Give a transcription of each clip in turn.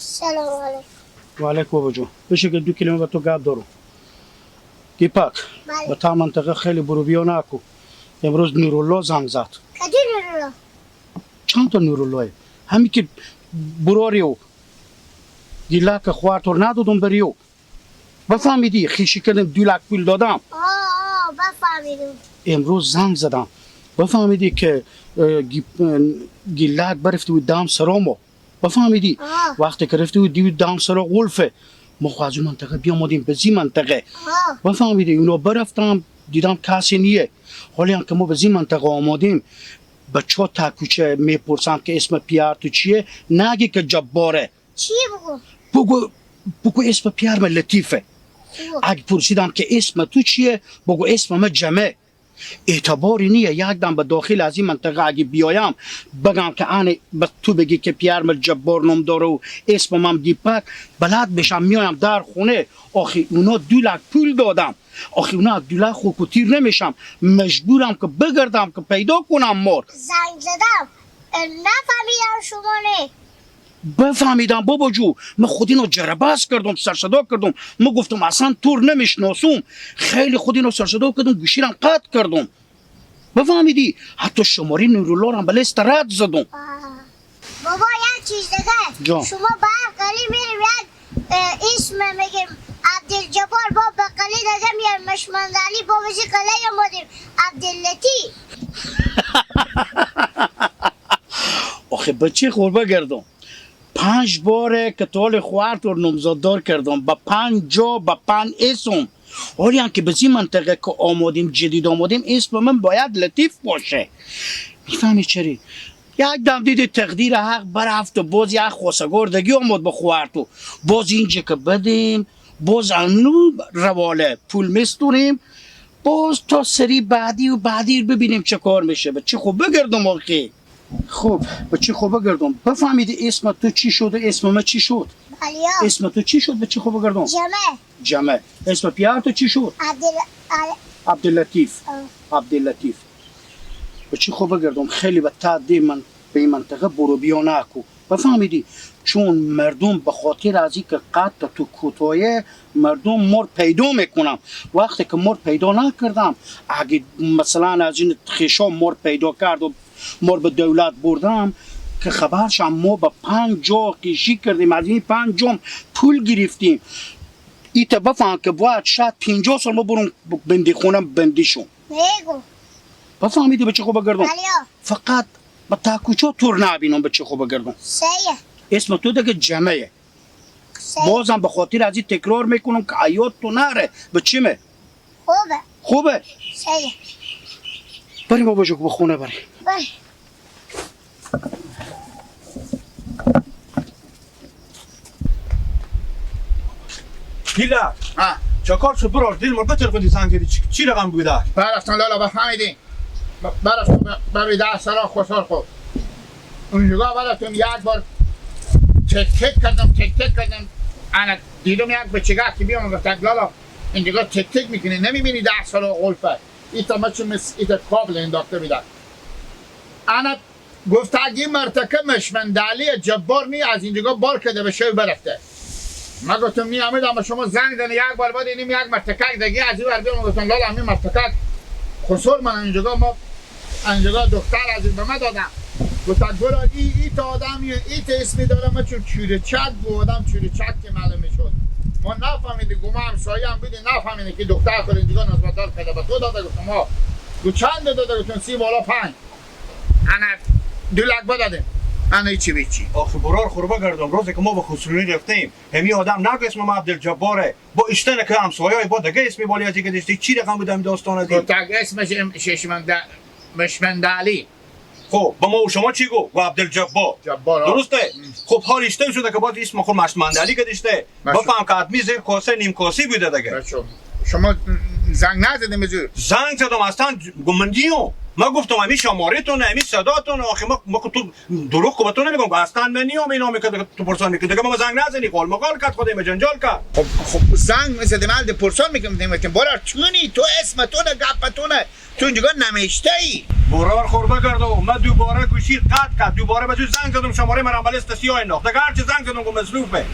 سلام علیکم. و علیکم بابا جون. بشه که 2 کلمه با تو گپ دارم. دیپک بله. به تا منطقه خیلی برو بیا نکو. امروز نورالله زنگ زد. کدی نورالله؟ چند تا نورالله؟ همین که بروریو گیلک خوارتور ندادم بریو. بفهمیدی خیشی کردم 2 لک پول دادم. آه بفهمیدم. امروز زنگ زدم. بفهمیدی که گیلک برفتی بود دام سرامو. بفهمیدی وقتی که رفتی بود دیو دام سرا قلفه. ما خو از اون منطقه بیامدیم به زی منطقه. بفهمیدی اونا برفتم دیدم کسی نیه. حالی هم که ما به زی منطقه آمادیم بچه تا کوچه میپرسم که اسم پیار تو چیه؟ نگی که جباره. چی بگو؟ بگو اسم پیار من لطیفه. اگه پرسیدم که اسم تو چیه؟ بگو اسم من جمع. اعتباری نیه یک دم به داخل از این منطقه اگه بیایم بگم که آن به تو بگی که پیار من جبار نام داره و اسم من دیپک بلد بشم میایم در خونه. آخی اونا 2 لک پول دادم. آخی اونا 2 لک خوک و تیر نمیشم. مجبورم که بگردم که پیدا کنم مار. زنگ زدم نفهمیدم شما نه. بفهمیدم بابا جو. من خود اینو جرباز کردم سرصدا کردم. من گفتم اصلا تور نمیشناسم. خیلی خود اینو سرصدا کردم گوشیرم قطع کردم. بفهمیدی حتی شماره نورالله هم به لیست رد زدم. بابا یک چیز دیگه جان. شما به هر قلی میریم یک اسم میگیم عبدالجبار با به قلی دیگه میریم مشمندعلی با بزی قلی آمدیم عبداللطی. آخه بچه خوربه گردم. 5 باره که طول خوارتور نامزددار کردم با 5 جا با 5 اسم. حالی هم که به این منطقه که آمادیم جدید آمادیم اسم من باید لطیف باشه. میفهمی چری؟ یک دم دیدی تقدیر حق برفت و باز یک خواستگار دیگه آمد به خوارتو. باز اینجا که بدیم باز انو رواله پول میستونیم باز تا سری بعدی و بعدی ببینیم چه کار میشه. به چه خوب بگردم آخه. خب به چه خوب بگردم. بفهمیدی اسم تو چی شد و اسم من چی شد؟ بله. اسم تو چی شد؟ به چه خوب بگردم؟ جمع. جمع. اسم پیار تو چی شد؟ عبداللطیف. عبداللطیف. به چه خوب بگردم. خیلی به تعدی من به این منطقه برو بیا نکو. بفهمیدی چون مردم به خاطر از اینکه قد تو کوتاه مردم مر پیدا میکنم. وقتی که مر پیدا نکردم اگه مثلا از این خیشا مر پیدا کرد و مر به دولت بردم که خبرشم ما به 5 جا قیشی کردیم از این 5 جام پول گرفتیم. ایتا بفهم که باید شاید 50 سال ما برم بندی خونم بندیشون. میگو بفهمیدی به چه خوب بگردم؟ فقط به تاکوچا تور نبینم به چه خوب بگردم. سیه. اسم تو دیگه جمعه. بازم به خاطر از این تکرار میکنم که عیاد تو نره. به چیمه؟ خوبه. خوبه؟ سیه. بریم بابا جو به خونه بریم. بریم. دیلا چه کار شد برار دیل مربت تلفنی زنگ زدی چی رقم بوده؟ برفتن لالا بفهمیدین. برفتن برای 10 سال خوشحال خوب. اونجا برفتم یک بار تک تک کردم تک تک کردم. انا دیدم یک بچگاه که بیام گفتم لالا اینجا تک تک میکنی نمیبینی 10 سال قلفه. ایتا مچم ایتا کابل انداخته بیدن. انا گفت اگه مرتکه مشمندعلی جبار نی از اینجا بار کرده به شوی برفته. من گفتم نی امید اما شما زنگ زنی یک بار بعد اینیم یک مرتکک دیگه از این ور بیام گفتم لالا همین مرتکک خسور من اینجا ما اینجا دختر از این به من دادم. گفتم برو ای تا آدم ای تا اسمی دارم من چون چوره چک بودم چوره چک که معلوم میشد. ما نفهمیدیم گم همسایه هم بودی نفهمیدیم که دختر خود اینجا نسبت کرده به تو داده. گفتم ها گو چند داده؟ گفتم 30 بالا 5. انا 2 لک بدادیم. انا هیچی بیچی. آخه برار خوربه گردم روزی که ما به خسروی رفتیم همی آدم نگو اسم ما عبدالجباره با اشتنه که همسایه با دیگه اسمی بالی از دیگه داشتی چی رقم بودم داستان از این؟ گفت اسمش مشمندعلی. خب با ما و شما چی گو؟ و عبدالجبار. جبار درسته؟ خب حال اشته شده که باز اسم خود مشمندعلی که داشته. بفهم که آدمی زیر کاسه نیم کاسه بوده دیگه. شما زنگ نزدیم بزرگ؟ زنگ زدم اصلا گمندیو. ما گفتم همین شماره‌تونه، همین صداتونه. آخه ما تو دروغ به تو نمیگم، اصلا من نیام اینا میگه تو پرسان میکنی دیگه. ما زنگ نزنی، قال مقال کرد، خودم جنجال کرد. خب زنگ زدم الده پرسان میکنم برار چونی تو، اسمتونه گپتونه تو اینجا نمیشته ای. برار خوربه کرد و من دوباره گوشی قطع کرد، دوباره به تو زنگ زدم، شماره من بلست سیاه انداخت. دیگه هرچی زنگ زدم گفت مصروفه.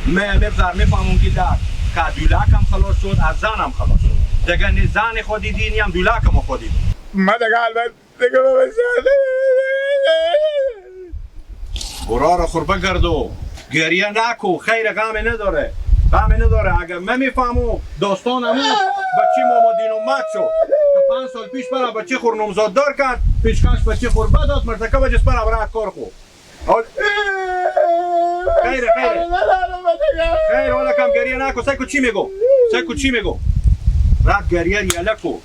من میفهمم میفهمم که که دولکم خلاص شد، از زنم خلاص شد دیگه. نی زن خود دیدی نی هم دولکم خود دیدی. ما دیگه البته دیگه برار خوربه کرد و گریه نکو، خیر غم نداره، غم نداره. اگر من میفهمم داستان همون بچه مامادین اومد شد که 5 سال پیش برای بچه خور نامزاد دار کرد، پیشکش بچه خور بداد، مرتکه بجس برای برای کار خو. خیر خیر خیر، حالا کم گریه نکو. سیکو چی میگم؟ سیکو چی میگم؟ رد گریه ریاله کو،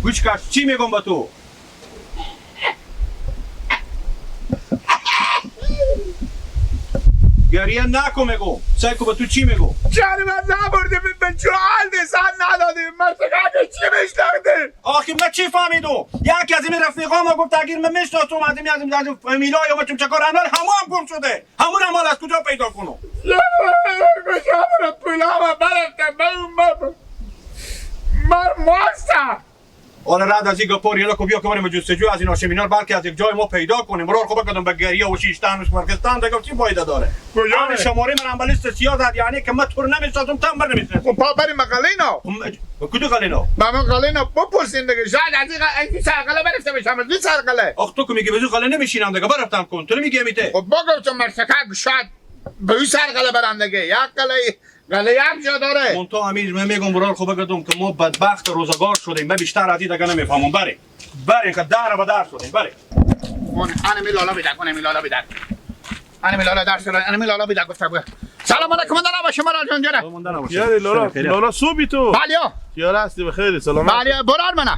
گوش کش چی میگم با تو؟ گریه نکو میگم. سیکو با تو چی میگم؟ چرا من نبرده به جوال زن ندادی مرتکه چی میشناخته؟ آخه من چی فهمیدم؟ یکی از این رفیقام گفت اگه من میشناسم از این از این فامیلای ما چون چکار انار همون هم گم شده، همون هم از کجا پیدا کنم؟ کجا برم پولام برفتم من ماستم. آره رد از این گپار یلا کو بیا که بریم جستجو از این هاشمینار، بلکه از یک جای ما پیدا کنیم. برار خب بکدم به گریه و شیشتن و مرکزتن دیگه چی فایده داره؟ کجا شماره من امبلیست سیاه زد، یعنی که من تو رو نمیشناسم، تم بر نمیشناسم. خب پا بریم قلینا. کدو قلینا؟ ما قلینا بپرسین دیگه، شاید از این سرقله برفته باشم، از این سرقله. آخ تو که میگی بزو قله نمیشینم دیگه، برفتم کن. تو نمیگی میته. خب بگم مرتکه شاید به این سرقله برم دیگه، یک قله قله یک جا داره. من تو امیر من میگم برار خب بگم که ما بدبخت روزگار شدیم، من بیشتر از این دیگه نمیفهمم. بره بره که در به در شدیم، بره. اون انا می لالا بیدک، اون می لالا بیدک، انا می لالا درس انا می لالا بیدک. گفت سلام علیکم دارم شما را جان جان. یاری لالا لالا صبحی تو. بله یار هستی بخیر سلامت. بله برار منه.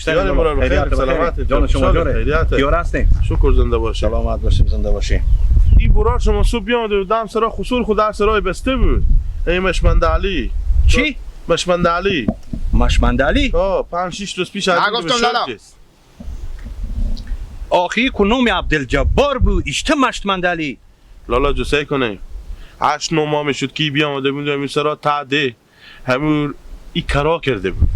یاری برار بخیر سلامت جان شما جاره. یار هستیم. شکر زنده باشی. سلامت باشیم زنده باشی. این برار شما صبح بیامد دم سرا خصول خود در سرای بسته بود. ای مشمند علی. چی؟ مشمند علی. مشمند علی؟ آه 5 6 روز پیش از گفتم لالا. آخی کنوم عبدالجبار بود اشته مشمند علی. لالا جو کنه 8 9 ماه میشد کی بیامده بود این سرا تعده همون ای کرا کرده بود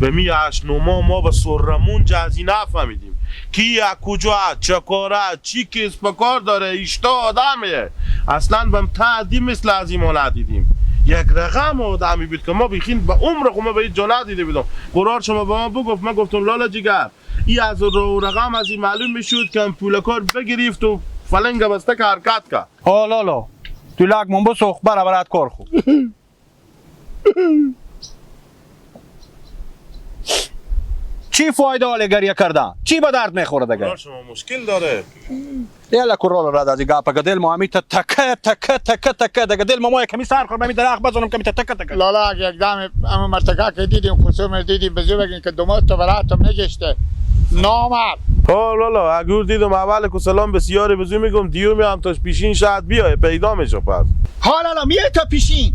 و می 8 9 ماه ما با سرمون جزی نفهمیدیم کی کجا چه کاره چی کس به کار داره. اشتا آدمه اصلا بم تعدی مثل از این ما ندیدیم. یک رقم آدمی بود که ما بیخین به عمر خود ما به جا ندیده بودم. قرار شما به ما بگفت، من گفتم لالا جگر ای از رو رقم از این معلوم میشد که پول کار بگرفت و فلنگ بسته که حرکت کرد. ها لالا تو لگ من بسوخ برا برات کار خو. چی فایده حال گریه کردن؟ چی به درد میخوره دیگه؟ شما مشکل داره. یالا کرول را از گپ که دل ما همی تکه تکه تکه تکه دیگه دل ما کمی سر خورم، همی درخت بزنم کمی تکه تکه. لالا یک دم اما مرتکه که دیدیم خصوم دیدیم بزو بگین که دومات تو براتم نگشته نامرد. ها لالا اگر دیدم اول کو سلام بسیار بزو میگم دیو میام تاش پیشین شاید بیای پیدا میشه پس. ها لالا میای تا پیشین.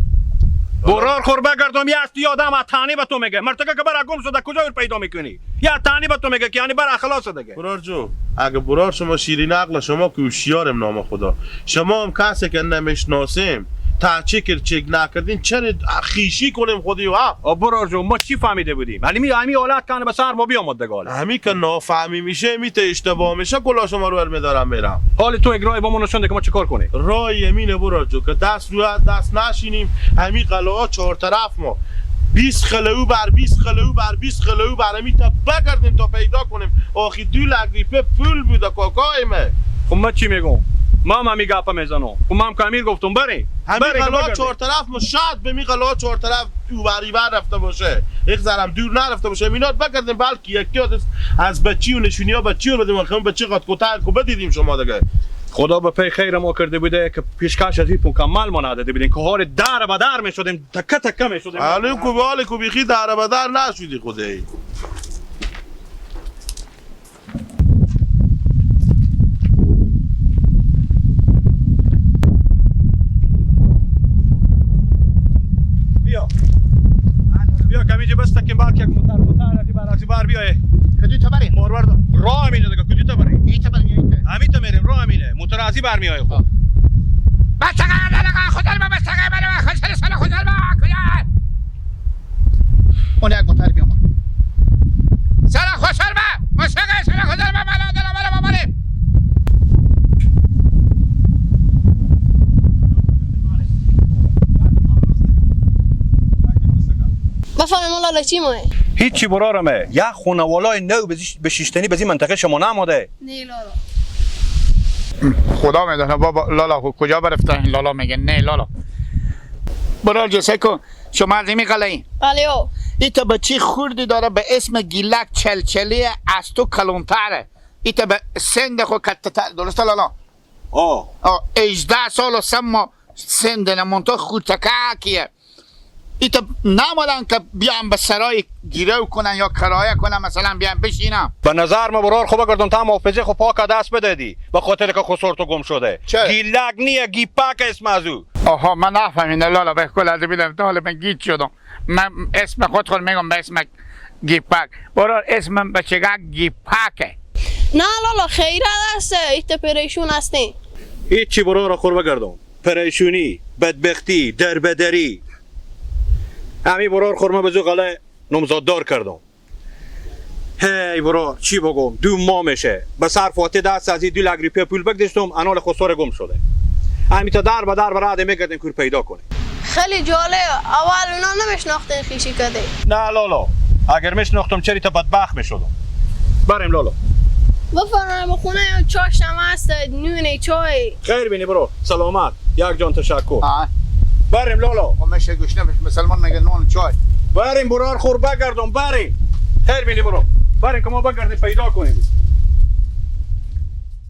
برار خور بگردم یه استی آدم تانی به تو میگه مرتکه که برا گم شده کجا پیدا میکنی؟ یا تانی به تو میگه که یعنی برا خلاص دیگه. برار جو اگه برار شما شیرین عقل شما که هوشیارم نام خدا شما هم کسی که نمیشناسیم تا چکر چک نکردین چرا خیشی کنیم خودی و ها؟ برار جو ما چی فهمیده بودیم؟ ولی همی حالت کنه به سر ما بیامد دیگه. همی که نافهمی میشه میته اشتباه میشه کلا شما رو برمیدارم میرم. حال تو یک راه با ما نشون ده که ما چیکار کنیم؟ راه یمینه برار جو که دست رو دست نشینیم. همی قلعه چهار طرف ما 20 خلو بر 20 خلو بر 20 خلو بر همی تا بگردیم تا پیدا کنیم. آخی دو لک ریپه پول بوده کاکای مه. خب من چی میگم؟ ما هم همی گپ میزنم. خب من هم که امیر گفتم بریم. همین قلعه چهار طرف ما شاید به می قلعه چهار طرف اوبری بر رفته باشه، یک ذره دور نرفته باشه. اینا بگردیم بلکه یکی از بچی و نشونی ها بچی رو بدیم. خب بچی قد کوتاه کو بدیدیم شما دیگه. خدا به پی خیر ما کرده بوده که پیشکش از این مکمل ما نداده بودیم که حال در به در میشدیم، تکه تکه میشدیم. حالا کو حال کو بیخی در به در نشدی خدایی. بیا بیا کمیجه بس تکیم بار که موتر موتر بر بیای. کدی تا بریم؟ مارورد راه همینه دیگه، کدی تا بریم؟ ای تا بریم یا همین تا میریم، راه همینه. موتور برمیای خب. اون یک موتر بیامد. سلام خوشحال با موسیقی سلام خوشحال با مالا دلا مالا مالا. بفهمم لالا چی ماه؟ هیچی برارمه. یک خونوالای نو به شیشتنی به این منطقه شما نماده. نه لالا. خدا میدونه بابا لالا کجا برفتن. لالا میگه نه لالا. برار جسه کن شما از این قلعه. بله او. ایتا بچه خوردی داره به اسم گیلک چلچلی از تو کلونتره. ایتا به سند خود کتتر درسته لالا؟ آه 18 سال و 3 ماه سند نمونتا خورتکه. ایتا نمادن که بیان به سرای گیرو کنن یا کرایه کنن، مثلا بیان بشینم. به نظر ما برار خوب گردم تا محافظه خو پاک دست بدادی به خاطر که خسر تو گم شده. گیلک نیه، گیپک اسم از او. آها من نفهمیدم لالا، به کل از بیدم تا حالا من گیج شدم. من اسم خود میگم به اسم گیپک. برار اسم بچگاه گیپکه. نه لالا خیره دسته ایتا پریشون هستین. هیچی برار خور بگردم. پریشونی، بدبختی، دربدری. همی برار خورما به زو قلعه نمزاددار کردم. هی برار چی بگم، 2 ماه میشه به سر فاته دست از 2 لک روپیه پول بگدشتم، انال خسار گم شده. همی تا در به در برای میگردیم کور پیدا کنیم. خیلی جالب، اول اونا نمیشناختین خیشی کده. نه لالا، اگر میشناختم چری تا بدبخت میشدم. بریم لالا. بفرمایید خونه چاش هم هست، نون چای. خیر بینی برو، سلامت، یک جان تشکر. بریم لالا. خب میشه گوشنه مسلمان میگه نون چای. بریم برار خور بگردم، بریم. خیر بینی برو. بریم که ما بگردیم پیدا کنیم.